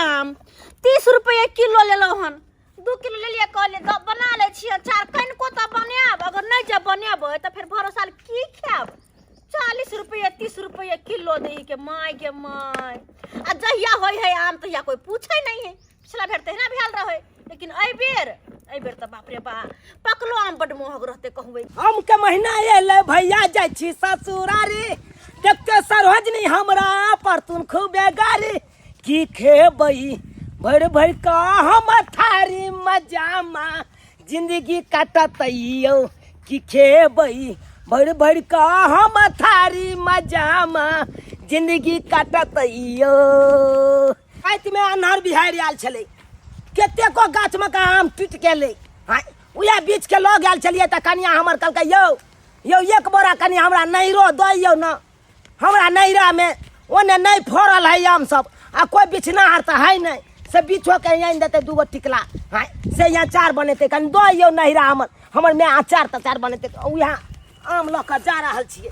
आम 30 रुपये किलो लेलहुँ हन। 2 किलो लेलियै, कहलियै दऽ बना लै छियै अचार। कनिको तऽ बनायब, अगर नहि जब बनेबै तऽ फेर भरो साल की खायब? 40 रुपये, 30 रुपये किलो दै के, माय गे माय। आ जहिया होइ है आम तहिया कोइ पूछै नहि है। पिछला बेर तहिना भेल रहै, लेकिन एहि बेर तऽ बाप रे बा, पकलो आम बड्ड महग रहतै कहबै। आम के महीना एलै भैया, जाइ छी ससुरारी। देखते सरोजनी हमरा परतुन खूबे गारी। की खेबै भरि भरि का हम थारी, मजामा जिंदगी काटतैयो। की खेबै भरि भरि का हम थारी, मजामा जिंदगी काटतैयो। रातिमे अन्हर बिहाड़ि आयल छलै, कतेको गाछमे का आम टूटि गेलै। हाँ, उएह बीचके लऽ गेल छलियै तऽ कनिया हमर कहलकै, यौ यौ, एक बोरा कनि हमरा नैहरो दऽ यौ ने। हमरा नैहरामे ओने नहि फड़ल है आम सब, आ कोइ बिछनाहार तऽ है नहि, से बिछोके आनि देतै दूगो टिकला। हाँ, से यहाँ अचार बनेतै, कनि दऽ यौ नैहरा हमर, हमर माय अचार तचार बनेतै। उएह आम लऽ कऽ जा रहल छियै,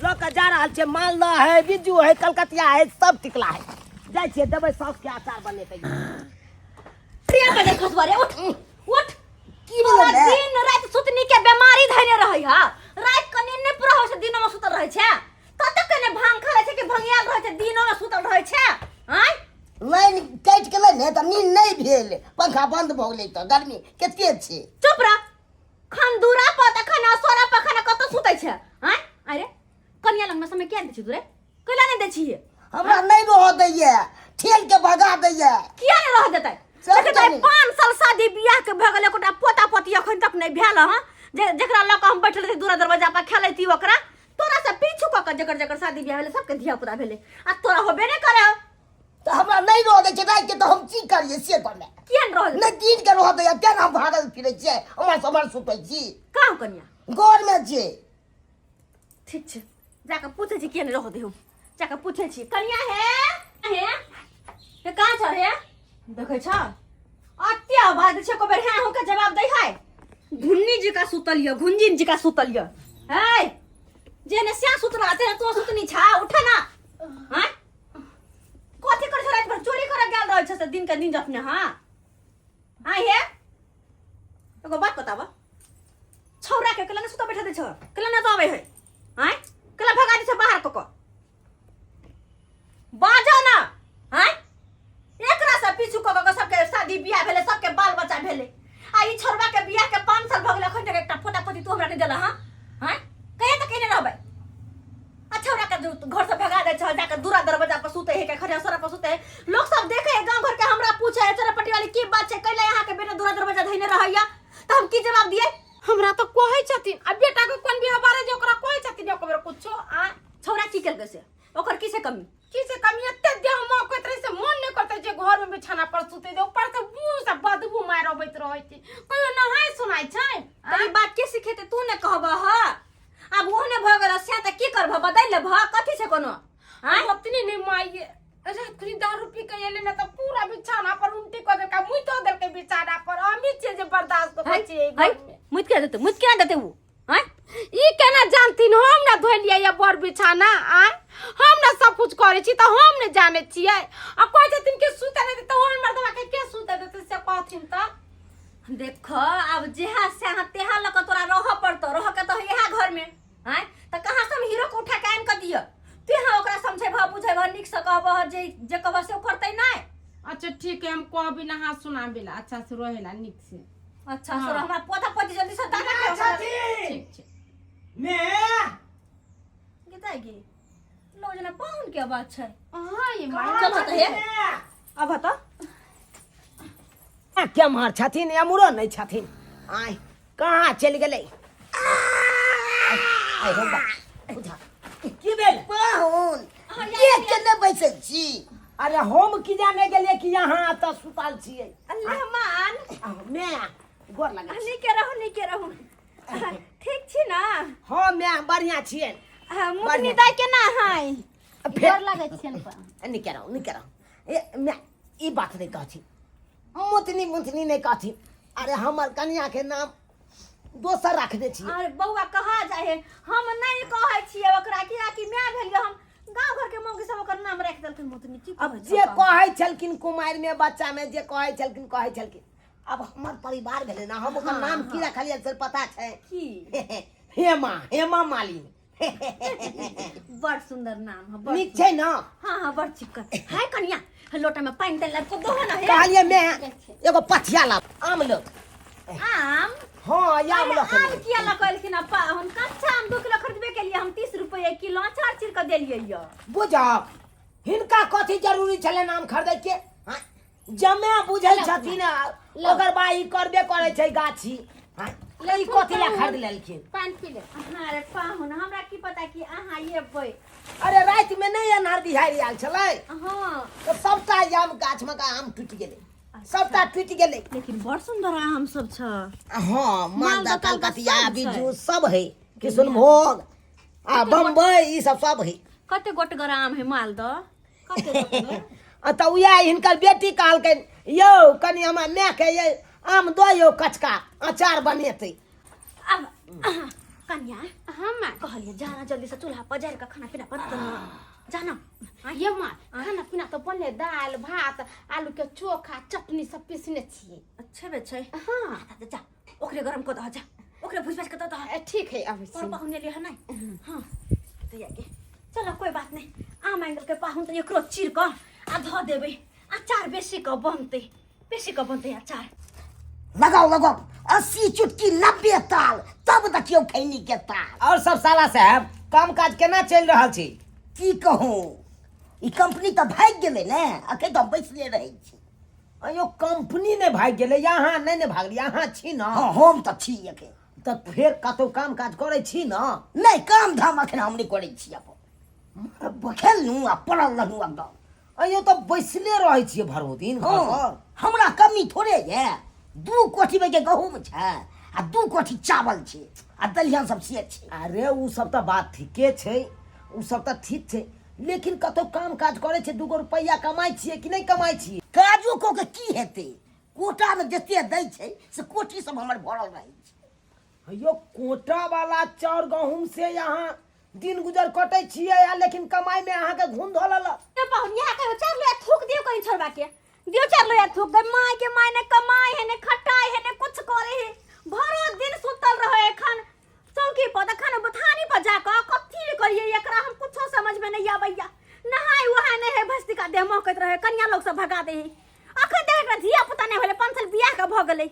लऽ कऽ जा रहल छियै। मालदह है, बिज्जू है, कलकतिया है, सब टिकला है। जाइ छियै, देबै साउसके, अचार बनेतै। प्रिया बजे खसबा रे, उठ उठ। की तोरा भेलै? दिन राति सुतनी के बीमारी धैने रहै हा। राति के नींद नहि पूरा होइ छै, दिनो में सुतल रहै छै। कतऽ कने भांग खा लै छै कि भंगियाल रहै छै, दिनो में सुतल रहै छै? आँय? लाइन कटि गेलै ने तऽ नींद नहि भेल, पंखा बंद भऽ गेलै, तऽ गर्मी कते छै। चुप रह। खन दूरा पर तऽ खन असोरा पर, खन कतऽ सुतै छै? आँय? अरे कनिया लगमे समय किया दै छी तू रे? कैला नहि दै छी? हमरा नहि रहऽ दैये, ठेल के भगा दैये। किया नहि रह देतै? सब देखै तऽ जाने। 5 साल शादी बियाह के भऽ गेल, एकोटा पोता पोती अखन तक नहि भेल हँ, जे जेकरा लऽ कऽ हम बैठल रही दूरा दरवाजा पर खेलैती ओकरा। तोरा से पीछू कऽ कऽ जकर जकर शादी बियाह भेलै, सबके धिया पुता भेलै, आ तोरा होबे नहि करे। तऽ हमरा नहि रहऽ दै छै राति के, तऽ हम की करियै से कहने? किया नहि रह देतै? नहि दिन के रहऽ दैये, तें ने हम भागल फिरै छियै, उम्हर से उम्हर सुतै छी। कहाँ कनिया? घर मे छियै। ठीक छै, जाकऽ पूछै छी किया नहि रहऽ दै। जाकऽ पूछै छी। कनिया हे, हे हे, कहाँ छ हे? देखै छ, अते आवाज दै छै, एको बेर हेँ हूँ के जवाब दै है? घुन्नी जकाँ सुतल यऽ, घुंजिन जकाँ सुतल यऽ। है जे ने स्या सुतल आते तू सुतनी छा, उठ ना। हाँ, कथी कर छ? राति भर चोरी करे गेल रहै छ से दिन के नींद अपने। हाँ हाँ, हे एगो बात बताबऽ, छौड़ा के केला ने सुता बैठा दै छ? केला ने तो आबै है? आँय, केला भगा दै छ बाहर कऽ कऽ? बाजऽ ना। आँय, एकरा से पीछू कऽ कऽ सबके शादी बियाह भेलै, सबके बाल बच्चा भेलै, आ ई छोड़बा के बियाह के 5 साल भऽ गेलै, अखन तक एकटा पोता पोती तू हमरा नहि देला। हाँ आँय, कहिया तक एने रहबै? आ छौड़ा के घर से भगा दै छ, जाके दूरा दरवाजा पर सुते है के खरिया पर सुते है। लोग सब देखे है गांव घर के, हमरा पूछे है, चरपटी वाली, की बात छै, कैला यहाँ के बेटा दूरा दरवाजा धइने रहैया? तऽ हम की जवाब दिए? हमरा तऽ कहै छथिन, आ बेटा के कोन व्यवहार है जे ओकरा कहै छथिन एक बेर कुछो आ? छौड़ा की केलकै से? ओकर की से कमी? की से कमी? एते देह महकैत रहै से मन नहि करतै जे घर में बिछाना पर सुते दे। ऊपर से मुंह से बदबू मारि अबैत रहै छै। कहियो नहाय सुनाय छै? तऽ ई बात के सिखेतै? तू ने कहबह। आब ओहने भऽ गेल से तऽ की करबह? बदलि लेबह? कथी छै कोनो? आँय, ओतनी नहि माइये, रात खुनी दारू पी के एले ने तऽ पूरा बिछाना पर उल्टी कऽ देलकै, मुइतो देलकै बिछाना पर। हमही छियै जे बर्दाश्त कऽ के छियै है घरमे। मुइत के देतै? मुइत केना देतै उ? आँय? ई केना जानथिन? हम ना धोलियै ये बर बिछाना? आँय, हम ना सब कुछ करै छी तऽ हम ने जानै छियै। आ कहै छथिन कि सुतै नहि देतै, ओहन मर्दवा के के सुतै देतै से कहथिन तऽ। देख, आब जेहा सेहा तेहा लऽ कऽ तोरा रहऽ पड़तौ। रहऽ के तऽ इएह घरमे। आँय, तऽ कहाँ से हम हीरो के उठा के आनि कऽ दिअ? तू यहाँ ओकरा समझेबह बुझेबह, नीक से कहबह, जे जे कहबह से ओ करतै नहि। अच्छा ठीक है, हम कहबी नहा सुनाबे ला, अच्छा से रहे ला नीक से। अच्छा। हाँ। सर, हमरा पौधा पौधी जल्दी से दाना के हमरा- ठीक छै। मे गीता गे, लो जना पाहुन के आवाज छै। हाँ ये माय। चलो तऽ हे, अब हतो। केम्हर छथिन? एम्हरो नहि छथिन। आय, कहाँ चलि गेलै? आय हो बा, बुझा। की भेल? पाहुन देख के नहि बैसै छी। अरे हम की जाने गेलियै कि यहाँ एतऽ सुतल छियै। मेहमान। मैं गोर लगा। नीके रहू, नीके रहू। ठीक छी ना? हाँ मैं बढ़िया छियै। मुतनी बढ़िया। दाई केना है? फेर गोर लागै छियनि पा। निके रहू, निके रहू। ए मैं ई बात नहि कहथिन, मुतनी मुतनी नहि कहथिन। अरे हमर कनिया के नाम दोसर रखने छियै। अरे बौआ, कहाँ जाइ है? हम नहीं कहै छियै ओकरा, कियाकि माय भेलियै हम। गांव घर के मौगी सब ओकर नाम राखि देलखिन भूतनी की अब कहै जे छौ कहू? कहै छलखिन कुमारि में बच्चा में जे कहै छलखिन कहै छलखिन अब हमर परिवार भेलै ना हम ओकर हाँ, नाम की हाँ। रखलियै से पता छै की हेमा हेमा मालिनी बड़ सुंदर नाम है बड़ नीक छै ना हाँ हाँ बड़ चिक्कन हाय कनिया लोटा में पानी तेल को दो ना हे कहलियै मैं एगो पथिया ला आम लोक आम हाँ आम अरे लोक आम किया लगेलखिन अपा हम कच्चा आम 2 किलो खरीदबे के लिए हम 30 रुपये किलो अचार चीर के देलियै यऽ बुझाओ हिनका कथी जरूरी छलै आम खरीदै के हाँ, जमे बुझै छथिन ओकर बा ई करबे करै छै गाछी हाँ, ई कथी ला खरीद लेलखिन पानि पी ले अरे पाहुन हमरा की पता कि अहाँ एबै अरे राति में नहि अन्हार बिहारि आयल छलै हाँ तऽ सबटा आम गाछ मे का आम टूटि गेलै सबटा टूटि गेलै लेकिन बड़ सुंदर आम सब छ हाँ मालदा मालदह, कलकतिया सब छै। बिज्जू सब है किशुनभोग आ बम्बई ई सब सब है कते गोटगर आम है मालदह कते गोटगर आ तऽ उएह हिनकर बेटी कहलकनि यौ कनि हमरा मायके ये आम दऽ यौ कचका अचार बनेतै अब अहाँ, कन्या हाँ माँ कहलिए जाना जल्दी से चूल्हा पजारि कऽ खाना पीना बना दो ना जाना ये माँ खाना पीना तो बनले दाल भात आलू के चोखा चटनी सब पीसने छियै अच्छे बे छै हाँ जा, जा ओकरे गरम कऽ दह जा ओकरे भुज भाज कऽ दऽ दह ठीक है अबै पर छी पाहुन एलियै हँ नहि हाँ तऽ जाके चलो कोई बात नहीं आम आनि देलकै पाहुन तऽ एकरो चीर कऽ आ धऽ देबै अचार बेसी कऽ बनतै बेसी कऽ बनतै अचार लगाओ लगाओ 80 चुटकी 90 ताल तब देखियौ खैनी के ताल और सब साला साहब काम काज केना चलि रहल छै की कहूँ ई कंपनी तऽ भागि गेलै ने अखन तऽ हम बैसले रहै छी अयो कंपनी नहि भागि गेलै अहाँ नहि ने भागलियै अहाँ छी ने हँ हम तऽ छी अखन तऽ फेर कतहु काम काज करै छी ने नहि काम धाम अखन हम नहि करै छी अपन खेललहुँ आ पड़ल रहलहुँ एकदम अयो तऽ बैसले रहै छियै भरो दिन घर हँ पर हमरा कमी थोड़े यऽ 2 कोठी के गहूम छै आ 2 कोठी चावल छै आ दलिहन सब से छै अरे उ सब तऽ बात ठीके छै उ सब तऽ ठीक छै लेकिन कतहु काम काज करै छै दूगो रुपैआ कमाइ छियै कि नहि कमाइ छियै काजो कऽ के की हेतै कोटामे जते दै छै से कोठी सब हमर भरल रहै छै यो कोटा वाला चाउर गहूम से यहाँ दिन गुजर कटै छियै आ लेकिन कमाई में अहाँके घूम धो लेलक ए पाहुन यहाँ कहियो चार लोया थूक दियो कहीं छोड़बा के दियो चार लोया थूक दे माय के माय ने कमाई है ने खटाई है ने कुछ करे है भरो दिन सुतल रहे एखन चौकी पर तखन बथानी पर जाकऽ कथी ले करियै एकरा हम कुछो समझ में नहीं आबैया नहाय वहाय नहीं है भस्तिका देह महकैत रहे कनिया लोग सब भगा दे है अखन देख एकरा धिया पुता नहीं होले 5 साल बियाह के भऽ गेलै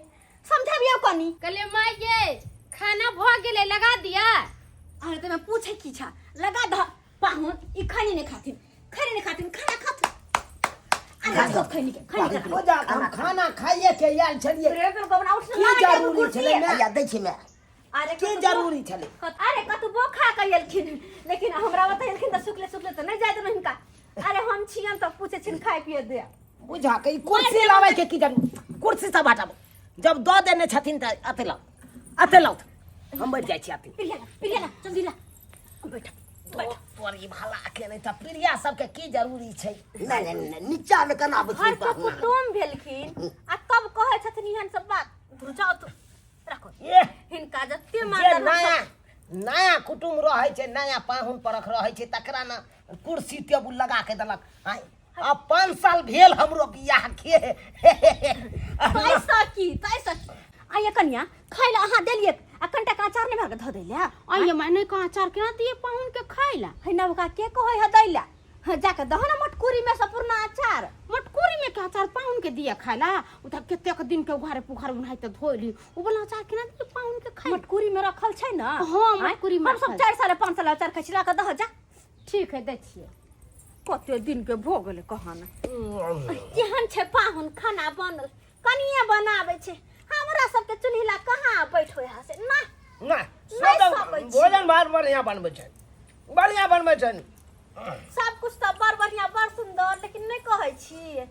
समझाबियौ कनी कहलियै माय ये खाना भऽ गेलै लगा दिया अरे तऽ पूछे की छा लगा दह पाहुन ई खैनी नहीं खाथिन खैनी नहीं खाथिन खाना खाथुन अरे सब खैनी के खैनी के हो जा हम खाना खाइए के आयल छलियै रे बेल बना उठ की जरूरी छलै माय? हैया दै छी माय अरे की जरूरी छलै अरे कतबो खा के एलखिन लेकिन हमरा बतेलखिन तऽ सुखले सुखले तऽ नहि जाय देलहुँ हिनका अरे हम छियन तऽ पूछे छियन खाय पिए दे बुझा के ई कुर्सी लाबै के की जरूरी कुर्सी सब हटाबो जब दऽ देने छथिन तऽ अते लाउ अते लाउ हम बैठ जाइ छी अते प्रिया ला प्रिया ला जल्दी ला बैठ बैठ तोर ई भला के नहि तऽ प्रिया सबके की जरूरी छै नहि नहि नहि नीचा मे केना घर बैसबै के पाहुना कुटुम्ब भेलखिन आ तब कहै छथिन एहन सब बात धुर जाउ तू राखो एह हिनका जते जे मानल नया नया कुटुम्ब रहै छै नया पाहुन परख रहै छै तकरा ने कुर्सी टेबुल लगा के देलक आँय आब 5 साल भेल हमरो बियाह के ताहिसँ की ताहिसँ की आइए कनिया खाइ लए अहाँ देलियै आ कनिटा के अचार नहि भऽ धऽ दै लए आइए माय नहि कहाँ अचार केना दिए पाहुन के खाइ ला है नवका के कहै है दै लए हाँ, जाके दहो ना मटकुरी में से पुरना अचार मटकुरी में के अचार पाहुन के दिया खाइ ला उ त कतेक दिन के उघारे पुघारे उन्हाई त धोली उ वाला अचार केना दिए पाहुन के खाइ मटकुरी में रखल छै ना हाँ, मटकुरी में हम सब रखल 4 साल 5 साल अचार खाइ छी राख दह जा ठीक है दै छियै कते दिन के भो गेलै कहाना केहन छै पाहुन खाना बनल कनिए बनाबै छै हमरा सबके चूल्हिला कहाँ बैठो है से ना नहि नहि सकै छी। भोजन भात बढ़िआँ बनबै छै बढ़िआँ बनबै छै सब कुछ तऽ बड़ बढ़िआँ बड़ सुन्दर लेकिन नहि कहै छी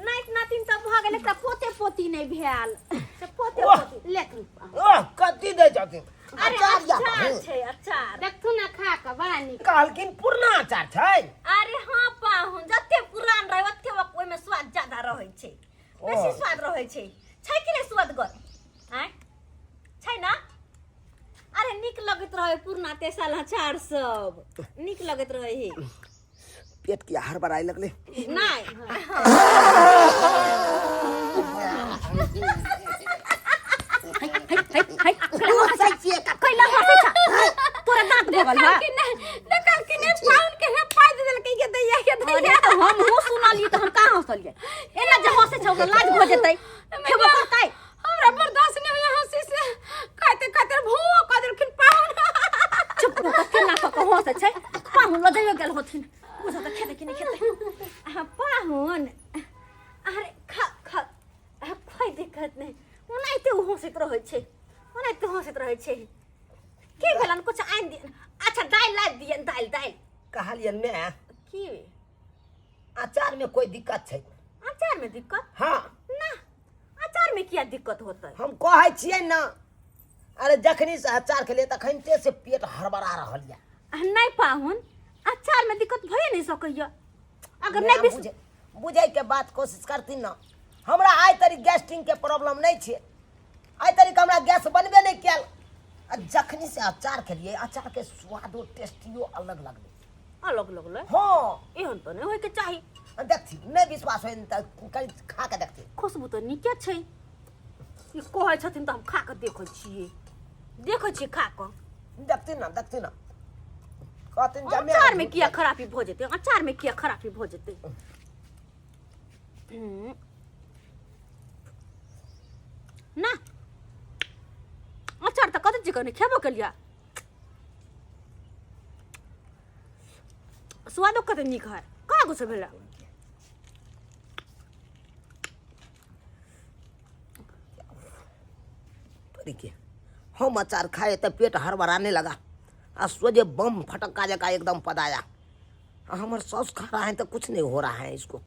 नाति नातिन तऽ भऽ गेल एकटा पोते पोती नहि भेल से पोते ओह। पोती ले तू ओह कथी दै छथिन अरे अचार या अचार पाहुन। छै अचार देखथु ना खा के बड़ा नीक कहलखिन पुरना अचार छै अरे हाँ पाहुन जते पुरान रहे ओते ओहिमे स्वाद ज्यादा रहै छै बेसी ओ। स्वाद रहै छै छै कि नहि स्वादगर आँय छै ना अरे नीक लगैत रहे पुरना तेसाल अचार सब नीक लगैत रहे हे पेट किया हड़बड़ाए लगले। नहि। हँसै छियै? कैला हँसै छ? तोरा दाँत भऽ गेल बा? कि नहीं देखल कि नहीं, पाउन के हे पाइ दे देलकै के दैया के अरे दैया। तऽ हमहूँ सुनलियै तऽ हम कहाँ हँसलियै? एना जे हँसै छौ तऽ लाज भऽ जेतै, खेबो करतै। हमरा बर्दाश्त नहीं होया हंसी से, खाते खाते भू कऽ देलखिन पाहुन। चुप रह। केना कऽ कऽ हँसै छै? पाहुन लऽ जाइयो गेल होथिन, बुझऽ तऽ खेतै कि नहि खेतै। अहाँ पाहुन, अरे खा खा, अहाँ कोइ दिक्कत नहि। ओनाहिते ओ हँसैत रहै छै, ओनाहिते हँसैत रहै छै। की भेलन? कुछ आनि दियन? अच्छा, दालि लाबि दियन, दालि दालि। कहलियन मैं की? अचार में कोई दिक्कत छै? अचार में दिक्कत? हाँ। ना, अचार में किया दिक्कत होतै? हम कहै छियै ने, अरे जखनी से अचार खेलियै तखनते से पेट हड़बड़ा रहल यऽ। नहि पाहुन, अचार में दिक्कत भइए नहि सकैया अगर नहि विश्व बुझै बुझैके बात कोशिश करथिन ने। हमरा आइ तरी गैस्ट्रिंग के प्रॉब्लम नहि छै, आइ तरीक हमरा गैस बनबे नहि कयल, आ जखनी से अचार खेलियै, अचार के स्वादो टेस्टियो अलग लगलै। अलग लगलै? हँ। एहन तऽ नहि होइके चाही। देखथिन, नहि विश्वास होइ तऽ कनि खा के देखथिन। खुशबू तऽ नीके छै। ई कहै छथिन तऽ हम खा कऽ देखै छियै, देखै छियै खा कऽ। देखथिन ने, देखथिन ने, कहथिन जमे। अचार में किया खराबी भऽ जेतै? अचार में किया खराबी भऽ जेतै? ना, अचार तऽ कतऽ चिकन खेबो केलियै, स्वादो कते नीक है। कहाँ कुछ भेलै? तरीके हम अचार खाए तो पेट हड़बड़ाने लगा आ सोझे बम फटक्का जका एकदम पदाया, आ हमर साउस खा रहा है तो कुछ नहीं हो रहा है इसको।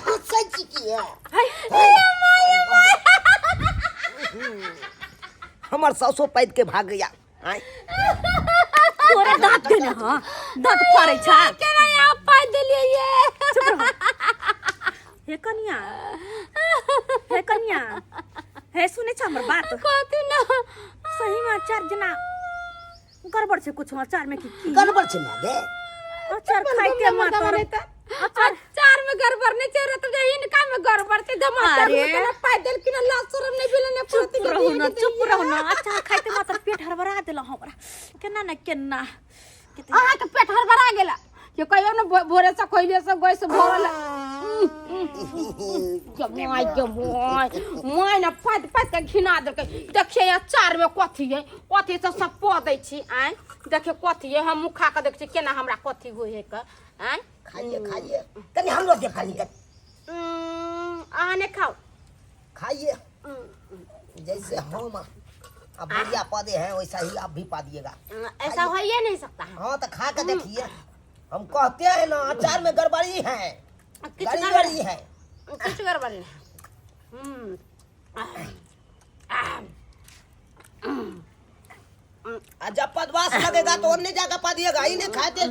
हँसै छी किया? हमर सासो पैद के भाग गया आय। तोरा दाँत के ने, हाँ, दाँत फाड़ै छ? केना यहाँ पाइ देलियै ये? चुप रह। हे कनिया, हे कनिया, हे सुनै छ हमर बात? कहती ना। सही में अचार जेना गड़बड़ छै कुछ अचार में की की? गड़बड़ छै ना गे? अचार खाइते मात्र अचार अचार में गड़बड़ नहीं छै रे, तो हिनका में गड़बड़ छै। दमाद अरे। केना पाइ देलखिन, लाज शरम नहीं भेलै ने? चुप रहू ना, चुप रहू ना। अचार खाइते मात्र पेट हड़बड़ा देला हमरा, केना ने केना। अहाँके पेट हड़बड़ा गेला? ये कहियो ने भोरे से खैले से गैस भरल के my के my my ने पात पात के घिना देलकै। देखिए, अचार में कथी है, कथी से सब पऽ दै छी? आँय, देखिए कथी है, हम खा के देखै छी केना हमरा कथी होइ है के। आँय। खाइए खाइए, कनि हमरो दे खाली कनि। अहाँ नहि खाउ। खाइए, जैसे हम अब बुढ़िया पौधे हैं वैसा ही आप भी पा दिएगा। ऐसा हो ही नहीं सकता है। हाँ, तो खा के देखिए। हम कहते हैं ना, अचार में गड़बड़ी है। किछु गड़बड़ी है। किछु गड़बड़ नहीं। आ जब पदवास लगेगा तो अन्य जाकर पा दिएगा, इन्हें खाते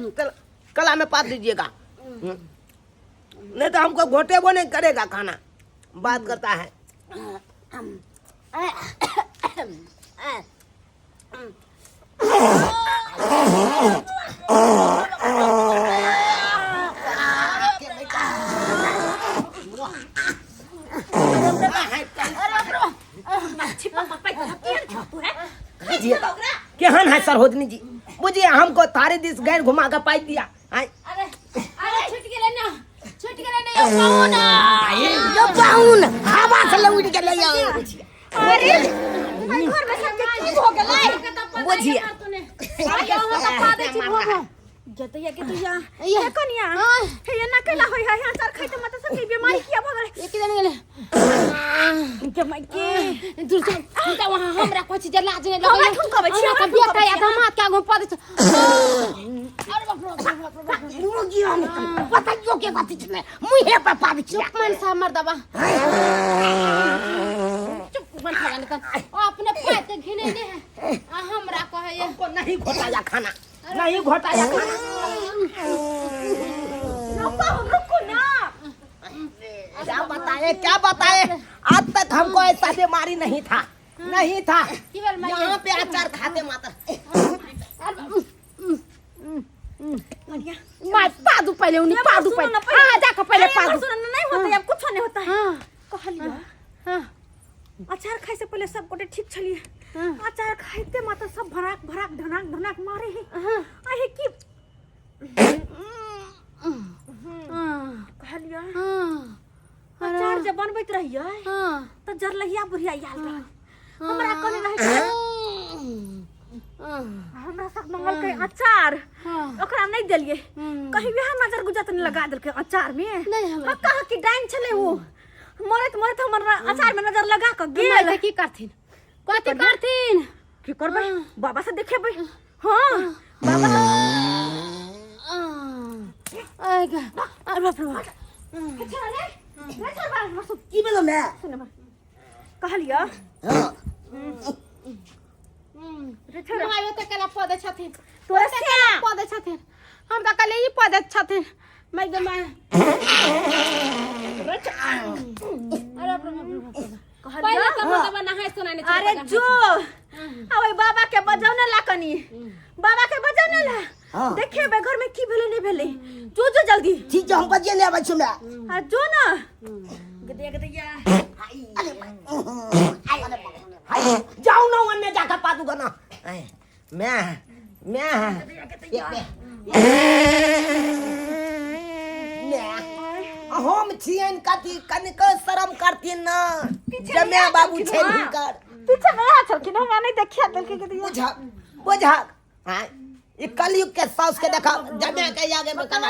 कला में पा दीजिएगा, नहीं तो हमको घोटे वो नहीं करेगा खाना। बात करता है। बुझिए केहन है सरोजनी जी, बुझिए हमको थारे this गैर घुमा के पाई दिया। आय। अरे अरे, छूट गेलै ना, छूट गेलै ना यौ पाहुन। यौ पाहुन, हवा से लौट गेलै यौ। अरे, घर में सबके की भऽ गेलै? बुझिए। गेतैया गेतैया, हे कनिया, हे एना कैला होय है? अचार खाइते मात्र सबके बीमारी किया भऽ गेलै? एक जने गेलै। के माय के। दूर से तऽ वहाँ हमरा कहै छी जे लाज नहि हमरा लगैया। ठुमकबै छी, हमरा हमरा तऽ बेटा ठुमकबै या छी। दामाद के आगू पद छै। अरे बाप रे बाप रे बाप रे। रोगियो ने बताइयो के कथी छलै, मुँहे पर पाद छिया। चुप मन सा मर्दबा, चुप मन खा जाने तन ओ अपने पात के घिनेने है आ हमरा कहैया। हमको नहीं घोटाया खाना, नहीं घोटाया खाना। रुको, रुको ना। क्या बताए, क्या बताए आज तक हमको ऐसा बीमारी नहीं था, नहीं था। की भेल माय? यहाँ पे अचार खाते मात्र। माय पादू पहिले उनी पादू सुनो पहिले। ना पहिले। हाँ जाके पहिले अरे, पादू। सुनो ना, नहीं होता है, अब कुछ नहीं होता है। हाँ कहलियो हाँ अचार खाए से पहले सब गोटे ठीक छलिए। हाँ। अचार खाइते मात्र सब भराक भराक ढनाक ढनाक मारे है। हाँ। आहे की हाँ कहलियो हाँ अचार जब बनबैत रहियै हाँ तऽ जरलहिया बुढ़िया आयल रहै। हमरा कहने रहै हमरा सब मंगलकै अचार, हाँ। ओकरा नहि देलियै। हम्म। कहीं वएह नजर गुजर नहि लगा देलकै अचार में। नहि हमरा। हाँ, कहा कि डाइन छलै ओ, मरैत मरैत हमर अचार में नजर लगा कऽ गेल। गेल। की करथिन? कथी करथिन? की करबै? हाँ। बाबा से देखेबै। हाँ बाबा से। अरे बाप रे बाप। की भेलो माय? कहलियो हाँ। माय ओतऽ केना पौधे छथिन? तोरा ओतऽ केना पौधे छथिन? हम तऽ कहलियै ई पौधे छथिन। माय गे माय, अरे बाप रे बाप रे बाप रे। पहिले कहलियो तऽ मतलब नहाय सोनाय नहि छलै। अरे जो अब ओहि बाबा के बजौने ला, कनी बाबा के बजौने ला। हाँ। देखेबै घर में की भेलै नहि भेलै। जो जो जल्दी। ठीक छै, हम बजिए नहि आबै छी माय। आ जो ना गदे गदैया। अरे माय, अरे हाय, जाओ ना ओन्ने जाकर पादू गना। मैं मैं मैं हम छियनि कथी कनिक शरम करथिन ना, जमे बाबू छै हुनकर। पीछे में आ छलखिन, हमरा नहि देखिया देलकै गदैया। बुझक बुझक, हाँ ई कलयुग के साउस के देखा जमे के आगे में कना।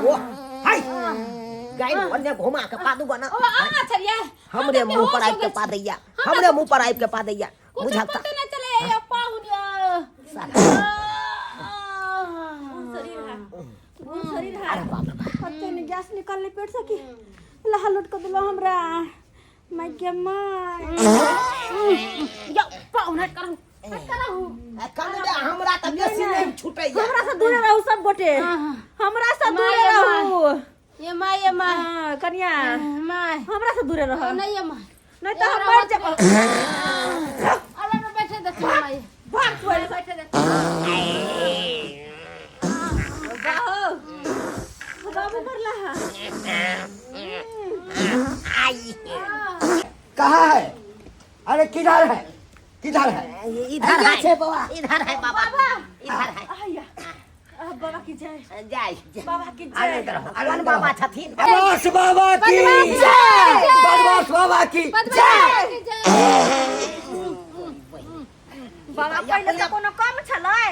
ओ हाय गाय, ओन्ने घुमा के पादू गना। ओ अहाँ छलियै? हमरे मुंह पर आबि के पा दैया, हमरे मुंह पर आबि के पा दैया। कुछो बुझक पते नहि चलै पाहुन। शरीर है, बहुत शरीर है। अरे बाप रे बाप। कते ने गैस निकलले पेट से कि लहा लोट के देलो हमरा। My गे my. यौ पाहुन, हट करहु, हट करहु। कम दे हमरा तऽ बेसी नहि छूटैया। हमरा से दूरे रहू सब गोटे, हमरा से दूरे माय, रहू। ये my, ये my. हाँ, कनिया my. हमरा से दूरे रह। नहीं ये my, नहीं तो हम मर जाब। अरे में बैठे दे my. भाग तू। बैठे दे। बाहो बाबू मरला है। कहाँ है? अरे किधर है, किधर है? इधर है। छै बाबा। इधर है बाबा, इधर है। आया आ, बाबा की जय। जय जय। बाबा की अरे जय। इधर हो, अरे अपन इधर बाबा हो। छथिन। बदमाश बाबा की जय। बदमाश बाबा की जय। बाबा पहिले तऽ कोनो कम छलै?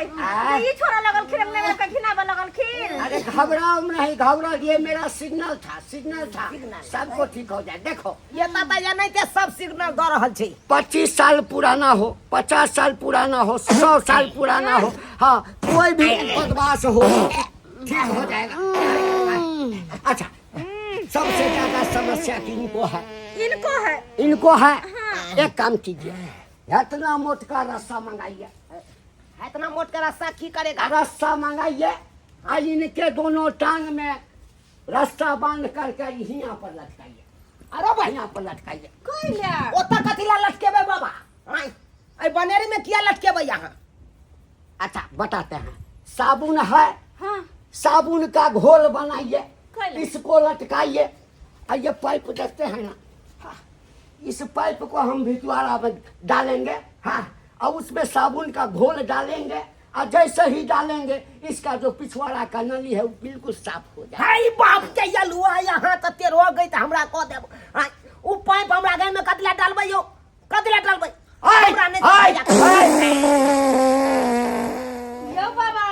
ई छोरा लगलखिन, अपने के घिनाबऽ लगलखिन। अरे घबराओ नहीं, घबराओ, ये मेरा सिग्नल था, सिग्नल था, सबको ठीक हो जाए। देखो ये तऽ ये नहि के सब सिग्नल दऽ रहल छै। 25 साल पुराना हो, 50 साल पुराना हो, 100 साल पुराना हो, हाँ कोई भी बदमाश हो, ठीक हो जाएगा। अच्छा, सबसे ज्यादा समस्या किनको है? इनको है। इनको है। एक काम कीजिए, इतना मोटका रस्सा मंगाइए। इतना मोट के रस्सा की करेगा? रस्सा मंगाइए आ इनके दोनों टांग में रस्सा बांध करके यहाँ पर लटकाइए। अरे भाई, यहाँ पर लटकाइए। ओतऽ कथी ला लटकेबै बाबा? आँय, एहि बनेरी में किया लटकेबै यहाँ? अच्छा बताते हैं, साबुन है? हाँ। साबुन का घोल बनाइए, कैला? इसको लटकाइए। और ये पाइप देखते हैं ना? हाँ, इस पाइप को हम भिजवाड़ा में डालेंगे, हाँ, और उसमें साबुन का घोल डालेंगे और जैसे ही डालेंगे इसका जो पिछवाड़ा का नली है वो बिल्कुल साफ हो जाए। हाय बाप के यलुआ, यहाँ तऽ तेरो गई तऽ हमरा कह देब। आँय, उ पाइप हमरा गाय में कथी ला डालबै यौ? कथी ला डालबै? हमरा नहि आय, सफैया। आय। यौ बाबा।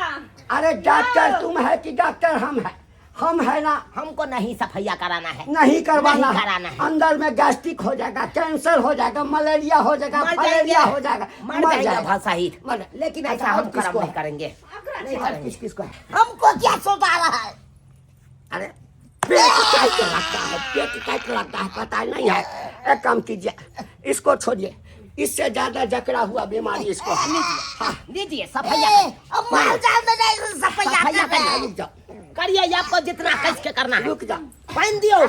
अरे डॉक्टर तुम है कि डॉक्टर हम है? हम है ना। हमको नहीं सफैया कराना है। नहीं करवाना। नहीं कराना है। अंदर में गैस्ट्रिक हो जाएगा, कैंसर हो जाएगा, मलेरिया हो जाएगा, मर फलेरिया जाएंगे हो जाएगा। मर जाएंगे भाषाहित, मर लेकिन ऐसा अच्छा, हम और कर्म किसको नहीं है? करेंगे, नहीं और करेंगे। किस किसको है? हमको क्या सोचा रहा है? अरे पेट टाइट लगता है, पेट टाइट लगता है, पता नहीं है। एक काम कीजिए, इसको छोड़िए, इससे ज्यादा जकड़ा हुआ बीमारी इसको है। हाँ, लीजिए सफैया। ए, अब माल जाल में नहीं सफैया सफैया कर रहे हैं। रुक जाओ। करिए आपको जितना कस के करना है। रुक जाओ। पानी दियो,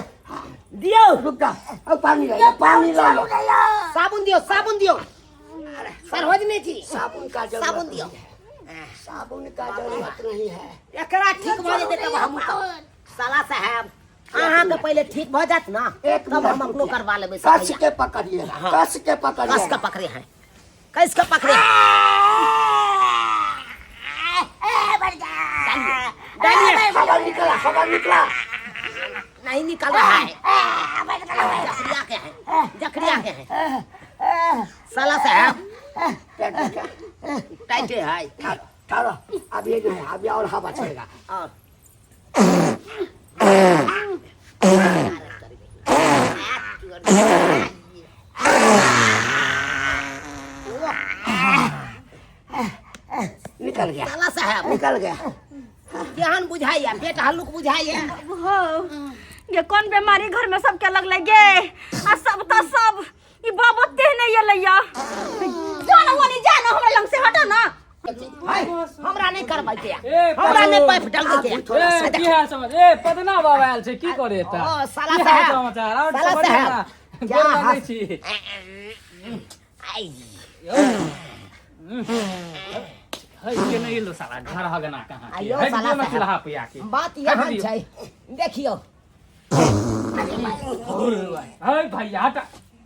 दियौ। रुक जा, अब पानी ले, पानी ला लो। साबुन दियौ, साबुन दियौ सरोजनी जी। साबुन का जरूरत साबुन दियौ। नहीं है। साबुन का जरूरत नहीं है। एकरा ठीक भऽ जेतै तब हम साला साहब, अहाँके पहिले ठीक भऽ जायत ना, एक तब मिनट हम अपनो रुकिए। करवा लेबै। कस के पकड़िए, कस के पकड़िए। कस के पकड़े हैं, कस के पकड़े हैं। डालिए। हवा निकला, हवा निकला। नहीं निकल रहा है। जखरिया के है, जखरिया के है साला साहब। टाइट है। ठहरो, ठहरो, अब ये नहीं, अभी और हवा चलेगा। और निकल गया। साला साहब, निकल गया। केहन बुझाइया? पेट हल्लुक बुझाइया? हो ये कौन बीमारी घर में सबके लगलै गे? आ सब त सब ई बाबो तेहने एलैया। जानो ओनी, जानो हमरा लंग से हटो ना। हमरा नहि करबै के, ए, हमरा नहि पाइप डलबै के। ए, की हाल समाचार? ए, पदना बाबा आयल छै, की करे एतऽ? ओ, साला की हाल साहब। समाचार? और साला सब बढ़िआँ साहब। ना? क्या गोर लगै हाल- छी। आई। है के नहि एलो साला घर हगना कहाँ के? आइयो है साला दियौ ना साहब। चूल्हा पिया के। बात यहाँ दियौ। छै, देखियौ। है भैया, हटा।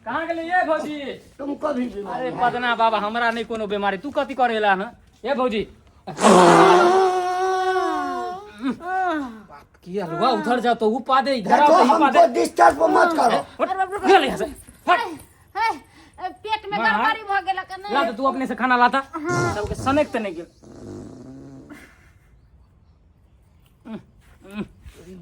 कहाँ गेलै ये भौजी? तुमको भी बीमारी अरे है। पदना बाबा, हमरा नहि कोनो बीमारी। तू कथी करेला न ए भौजी? बाप की हलवा, उधर जाओ तो ऊ पा दे, इधर आओ देखो, तो ई पा दे। हमको डिस्टर्ब मत करो। हट, गेल यहाँ से, हट। हे, पेट में माँ। गड़बड़ी भऽ गेलक ने। ला तो तू अपने से खाना लाता, सबके सनक त नहीं गेल।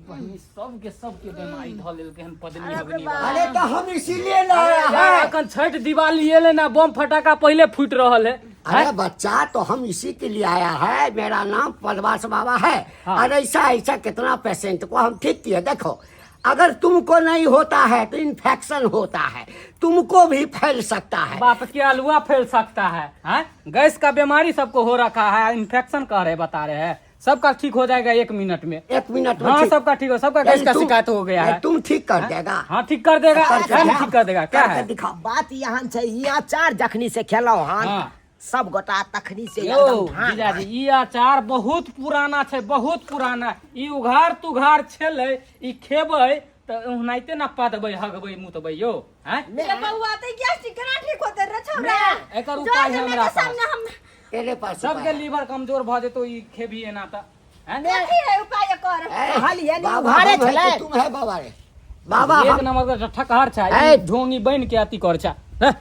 बहिनी, सबके सबके बीमारी धऽ लेलकै हन पदनी हगनी वाला। अरे तो हम इसीलिए लाया है। अखन छठ दिवाली एले ना, बम फटाका पहिले फूटि रहल है। अरे बच्चा, तो हम इसी के लिए आया है। मेरा नाम पदवास बाबा है। और ऐसा ऐसा कितना पेशेंट को हम ठीक किए। देखो, अगर तुमको नहीं होता है तो इन्फेक्शन होता है, तुमको भी फैल सकता है। बाप के अलुआ फैल सकता है, हैं? गैस का बीमारी सबको हो रखा है, इन्फेक्शन कह रहे, बता रहे हैं। सबका ठीक हो जाएगा एक मिनट में। एक मिनट में हाँ, ठीक। सबका ठीक हो, सबका गैस यानी का तुम- शिकायत हो गया है। तुम ठीक कर देगा? हाँ, ठीक कर देगा। करके क्या नहीं दिखाओ। ठीक कर देगा? क्या करके है? दिखाओ। बात यहाँ छै, ई अचार जखनी से खेलौं हन, सब गोटा तखनी से यौ एकदम धान। जीजाजी, ई अचार बहुत पुराना छै, बहुत पुराना। ई उघार तुघार छेलै। ई खेबै तऽ ओनाहिते ने पदबै, हगबै, मुतबै यौ, हैं? ये बउआ त गैस केना ठीक होते रे छौरा? एकर उपाय है हमरा पास। सामने हम तेरे पास सबके उपाय है। लीवर कमजोर भऽ जेतौ ई खेबही एना तऽ, हैं? कथी है उपाय एकर? ए, कहलियै ने, बाबा उघारे हम है छलै। कि तुम है बाबा रे बाबा? एक हम नंबर के ठकहर छै। ए। ई ढोंगी बनि के अथी कर छै। हैं?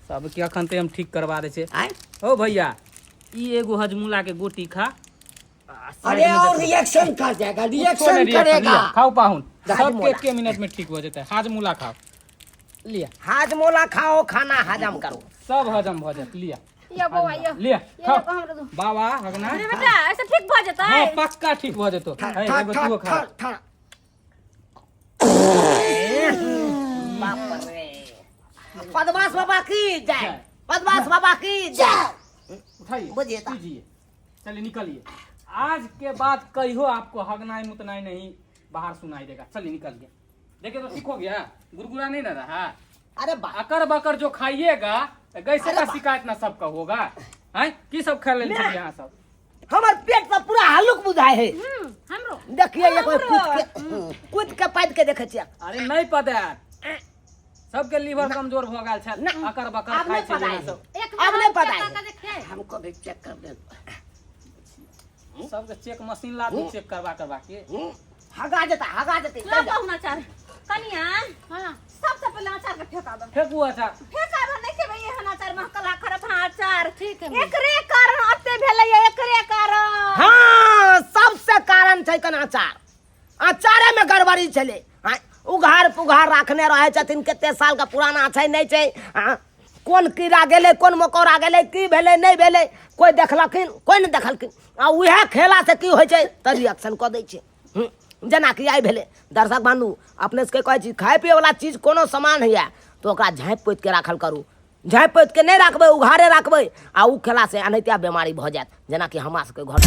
सबके अखन ते हम ठीक करवा दै छै। आँय? ओ भैया, ई एगो हजमुला के गोटी खा। अरे और रिएक्शन कर जाएगा, कुछो नहीं रिएक्शन रिएक्शन, करेगा। लिया, खाओ पाहुन। सबके हाजमोला। एक मिनट में ठीक हो जेतै। हाजमुला खाओ, लिया। हाजमोला खाओ, खाना हजम करो। सब हजम भऽ जायत, लिया। यो बौआ, यो। लिया, ये खाओ। लोग हमरो दो। बाबा हगना। अरे बेटा, ऐसे ठीक भऽ जेतै? हाँ, पक्का ठीक भऽ जेतौ। ठा है, ठा एगो ठा तूहो खा। ठा ठा। बाप रे, पदमास बाबा की जय, पदमास बाबा की जय। उठाइए। बुझिए ता। पीजिए, चलिए निकलिए। आज के बाद कहियो आपको हगनाई मुतनाई नहीं बाहर सुनाई देगा। चलिए निकलिए। देखिए तो ठीक हो गया, गुरगुरा नहीं ना रहा। अरे बा अकर बकर जो खाइएगा तो गैसे अरे का बा। शिकायत ना सबका होगा, हैं? की सब खा लेने छलियै अहाँ सब? हमर पेट तऽ पूरा हल्लुक बुझाइ है। हमरो। देखिए, एक बेर कूद के, कूद के पादि के देखै छियै। अरे नहीं पता, सबके लीवर कमजोर भऽ गेल छै। ना, अकर बकर आब खाइ नहि छै पता अहाँ है। सब। एक आब बार नहि हम पता चेक है। कऽ के देखियै। हमको भी चेक कर दे। सबके चेक मशीन ला दू, चेक करवा करवा के। हगा जेता, हगा जेतै। ला पाहुना अचार कनिया। हाँ। सबसे पहिले अचार के फेंकाबऽ। फेकू अचार। फेंकाबऽ, नहि खेबै एहन अचार, महकला खराब अचार। ठीक है। एकरे कारण अते भेलैया, एकरे कारण। हाँ, सबसे कारण छै कन अचार, अचारे में गड़बड़ी छलै। हाँ, उघार पुघार राखने रहै छथिन, कते साल के पुराना छै नहि छै। हाँ, कोन कीड़ा गेलै, कोन मकोड़ा गेलै, की भेलै नहि भेलै, कोइ देखलखिन, कोइ नहि देखलखिन। आ उएह खेलासँ की होइ छै तऽ रिएक्शन कऽ दै छै। जेनाकि आइ भेलै। दर्शक बन्धु, अपने सबके कहै छी, खाय पियैवला चीज कोनो सामान होइए तऽ ओकरा झाँपि पोति के राखल करू। झाँपि पोति के नहि राखबै, उघारे राखबै, आ ओ खेलासँ एनाहिते बेमारी भऽ जायत, जेनाकि हमरा सबके घर।